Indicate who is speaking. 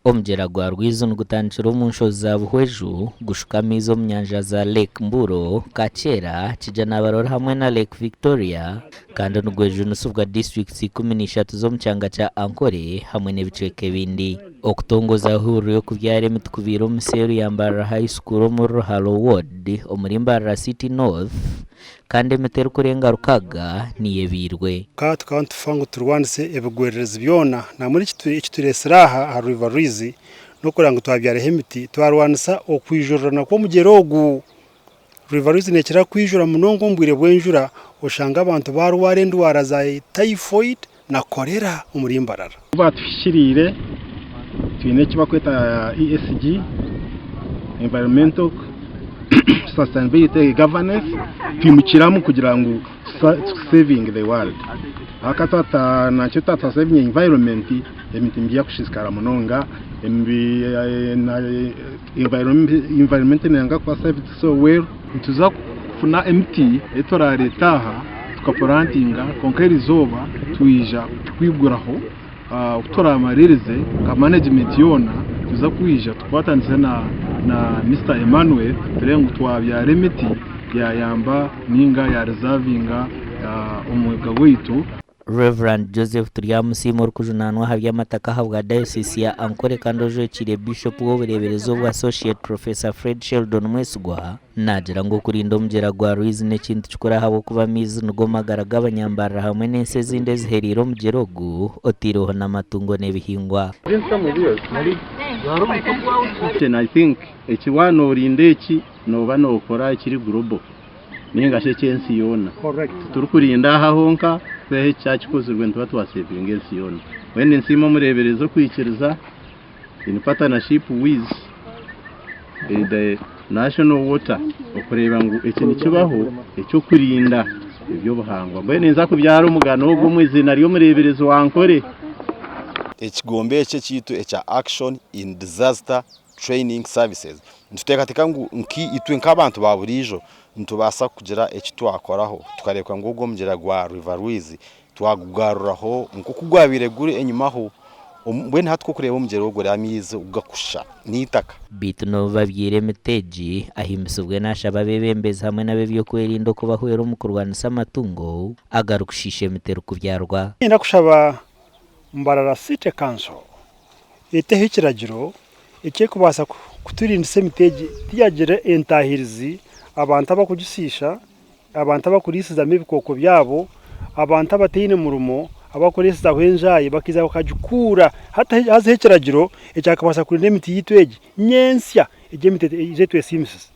Speaker 1: Omugyera gwa Rwizi nigutandikira omu nshozi za Buhweju gushuka amaizi omu nyanja za Lake Mburo, Kakyera, Kijanabarore hamwe na Lake Victoria kandi nigwejunisibwa disiturikiti 13 z'omu kyanga kya Ankole hamwe n'ebicweka ebindi. Okutongoza ihuriro ry'okubyara emiti kubaire omu seeru ya Mbarara High School omuri Ruharo Ward omuri Mbarara City North kandi emiti erikurenga 600 niyo ebairwe.
Speaker 2: Ka tukaba nitufa ngu turwanise ebigwererezi byona nambwenu ekitureetsire aha aha River Rwizi n'okureba ngu twabyaraho emiti twarwanisa okwijurirana kw'omugyera ogu. River Rwizi neekira kwijura munonga omu bwire bw'enjura oshanga abantu baarwara endwara za typhoid na cholera omuri Mbarara.
Speaker 3: Ku baatuhikiriire twine eki barikweta ESG, Environmental Sustainability Governance, twimukiramu kugira ngu tusevinge the world. Ahabw'okuba nakyo twatasevinga environment ebintu nibiija kusiisikara munonga, environment neyanga kuba saved so well.
Speaker 4: Nituza kufuna emiti ei turareete aha tukapurantinga kwonka erizooba twija kwiguraho ku turamaririze nka management yoona nituza kwija tukwatanise na Mister Emmanuel turebe ngu twabyara emiti yayamba ninga ya reservinga omwika gwaitu.
Speaker 1: Rev. Joseph Turyamusiima orikujunaanwa aha by'amataka ahabwa Dayosiisi ya Ankole kandi ojwekiire Bishopu w'obureeberezi obwa Associate Professor Fred Sheldon Mwesigwa naagira ngu okurinda omugyera gwa Rwizi n'ekintu kikuru ahabw'okuba amaizi nigo magara g'abanyambarara hamwe n'ensi ezindi ezihereire omugyera ogu oteireho n'amatungo n'ebihingwa.
Speaker 5: I think eki waaba noorinda eki nooba nookora ekiri global. Ninga shi eky'ensi yoona. Titurikurinda aha honka, kwihaho eki kyakikozirwe nituba twasevinga ensi yoona. Mbwenu ninsiima omureeberezi okwikiriza in partnership with the National Water okureeba ngu eki nikibaho eky'okurinda eby'obuhangwa. Mbwenu ninza kubyara omugano ogu omu iziina ry'omureeberezi wa Ankole.
Speaker 6: Ekigombe eki ekyaitu ekya Action in Disaster Training Services. Nituteekateeka ngu itwe nk'abantu ba buriijo nitubaasa kugira eki twakoraho tukareebeka ngu ogwo omugyera gwa River Rwizi twagugaruraho nk'oku gwabaire guri enyimaho. Mbwenu hati ku orikureeba omugyera ogwo amaizi oku garikushusha n'eitaka.
Speaker 1: Beitu n'obu babyaire emiti egi, ahimbisibwe naashaba abeebembezi hamwe n'ab'eby'okwerinda okubahwera omu kurwanisa amatungo agarikushiisha emiti erikubyarwa.
Speaker 2: Niinyenda kushaba Mbarara City Council eteho ekiragiro ekirikubaasa kuturindisa emiti egi tiyagira entaahirizi, abantu abarikugisiisha, abantu abarikuriisizamu ebikooko byabo, abantu abataine murimo abarikureesezaho enjaayi bakaija bakagikuura. Hati hazeho ekiragiro ekyakabaasa kurinda emiti yaitu egi nyentsya egi emiti eije etwesiimisize.